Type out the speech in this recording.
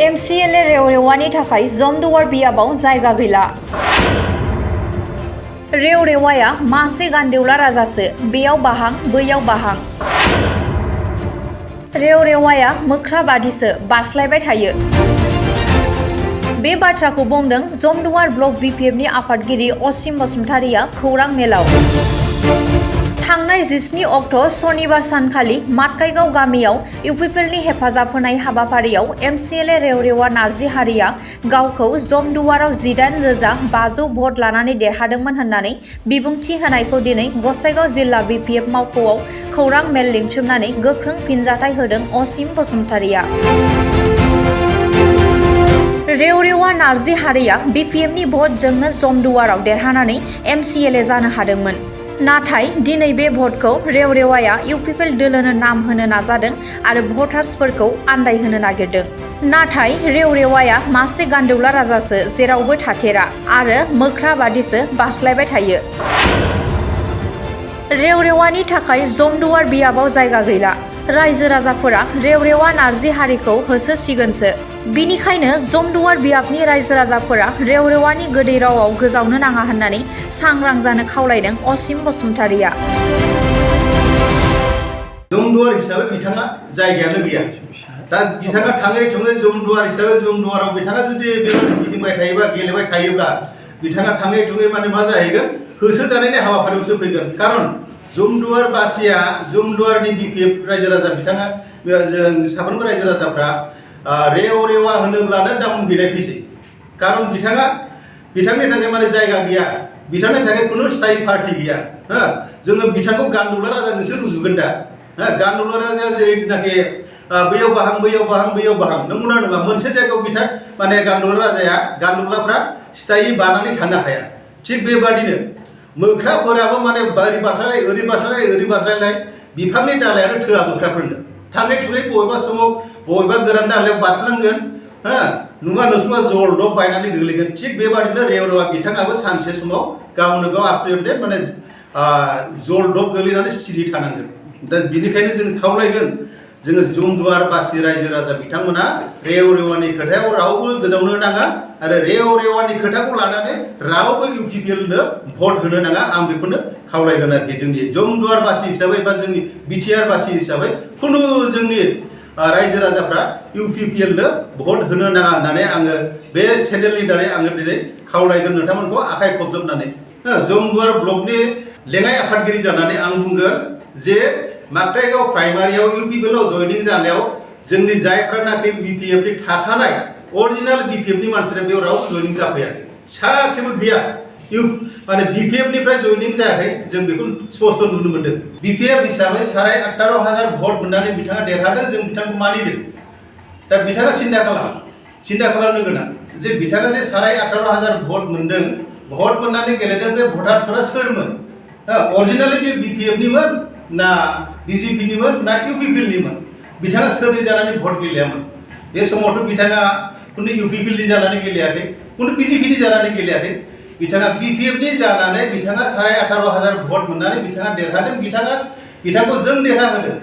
MCLA रेवरेवानि थाखाय जमदुवार बियाबाव जायगा गैला। रेवरेवाया मासे गान्देवला राजासो, बेयाव बाहां बैयाव बाहां। रेवरेवाया मोख्रा बादिसो, बारस्लायबाय थायो। बे बाथ्राखौ बुंदों जमदुवार ब्लक BPFनि आफादगिरि असिम बसुमतारिया खौरां मेलाव। थांनाय 17 अक्ट' सनिबार सानखालि माटकाइगाव गामियाव UPPLनि हेफाजाब होनाय हाबाफारियाव MCLA रेवरेवा नार्जिहारिया गावखौ जमदुवाराव 18,500 भट लानानै देरहादोंमोन होननानै बिबुंथि होनायखौ दिनै गसाइगाव जिल्ला BPF मावख'आव खौरां मेल लिंथुमनानै गोख्रों फिनजाथाय होदों असिम बसुमतारिया। रेवरेवा नार्जिहारिया BPFनि भटजोंनो जमदुवाराव देरहानानै MCLA जानो हादोंमोन। नाथाय दिनै बे भटखौ रेवरेवाया UPPL दोलोनो नाम होनो नाजादों आरो भटार्सफोरखौ आन्दायहोनो नागिरदों। नाथाय रेवरेवाया मासे गान्देवला राजासो, जेरावबो थाथेरा आरो मोख्रा बादिसो बारस्लायबाय थायो। रेवरेवानि थाखाय जमदुवार बियाबाव जायगा गैला। रायजो राजाफोरा रेवरेवा नार्जिहारिखौ होसोसिगोनसो। बिनिखायनो जमदुवार बियाबनि रायजो राजाफोरा रेवरेवानि गोदै रावाव गोजावनो नाङा होननानै सांग्रां जानो खावलायदों असिम बसुमतारिया। जमदुवार हिसाबै बिथाङा जायगायानो गैया। दा बिथाङा थाङै थुङै जमदुवार हिसाबै जमदुवाराव बिथाङा जुदि गिदिंबाय थायोबा गेलेबाय थायोब्ला बिथाङा थाङै थुङै माने मा जाहैगोन, होसोजानायनि हाबाफारियावसो फैगोन। खारन जमदुवार बासिया जमदुवारनि BPF रायजो राजा बिथाङा साफ्रोमबो रायजो राजाफ्रा रेवरेवा होनोब्लानो दा मुगैनाय फैसै। खारन बिथांनि थाखाय माने जायगा गैया, बिथांनि थाखाय खुनु स्थायी पार्टी गैया। जोङो बिथांखौ गान्दौला राजाजोंसो रुजुगोन दा। गान्दौला राजाया जेरैनाखि बैयाव बाहां बैयाव बाहां बैयाव बाहां, नंगौना नङा? मोनसे जायगायाव बिथां माने गान्दौलाफ्रा स्थायी बानानै थानो हाया। थिग बेबादिनो मोख्राफोराबो माने ओरै बारस्लायलाय बिफांनि दालायानो थोआ मोख्राफोरनो। थाङै थुङै बबेबा समाव बबेबा गोरान दालायाव बारनांगोन, नुवा नुसुवा जलदब बायनानै गोग्लैगोन। थिग बेबादिनो रेवरेवा बिथाङाबो सानसे समाव गावनो गाव आपडेट माने जलदब गोग्लैनानै सिरि थानांगोन। दा बिनिखायनो जों खावलायगोन, जोङो जमदुवार बासि रायजो राजा बिथांमोना रेवरेवानि खोथायाव रावबो गोजावनो नाङा आरो रेवरेवानि खोथाखौ लानानै रावबो UPPLनो भट होनो नाङा। आं बेखौनो खावलायगोन आरोखि। जोंनि जमदुवार बासि हिसाबै बा जोंनि BTR बासि हिसाबै खुनु जोंनि रायजो राजाफ्रा UPPLनो भट होनो नाङा होननानै आङो बे चेनेलनि दारै आङो दिनै खावलायगोन नोंथांमोनखौ आखाइ खबजबनानै। जमदुवार ब्लकनि लेङाइ आफादगिरि जानानै आं बुंगोन जे माटकाइगाव प्राइमारियाव UPPLआव जयनिं जानायाव जोंनि जायफ्रानाखि BPFनि थाखानाय अरिजिनाल BPFनि मानसिफ्रा बेयाव रावबो जयनिं जाफैयाखै, सासेबो गैया। माने BPFनिफ्राय जयनिं जायाखै, जों बेखौ स्पष्ट नुनो मोनदों। BPF हिसाबै 18,500 भट मोननानै बिथाङा देरहादों, जों बिथांखौ मानिदों। दा बिथाङा सिन्था खालामनो गोनां जे बिथाङा जे 18,500 भट मोनदों, भट मोननानै गेलेदों, बे भटार्सफोरा सोरमोन? अरिजिनालि बे BPFनिमोन ना BJPनिमोन ना UPPLनिमोन? बिथाङा सोरनि जानानै भट गेलेयामोन? बे समावथ' बिथाङा खुनु UPPLनि जानानै गेलेयाखै, खुनु BJPनि जानानै गेलेयाखै। बिथाङा BPFनि जानानै बिथाङा 18,500 भट मोननानै बिथाङा देरहादों। बिथांखौ जों देरहाहोदों।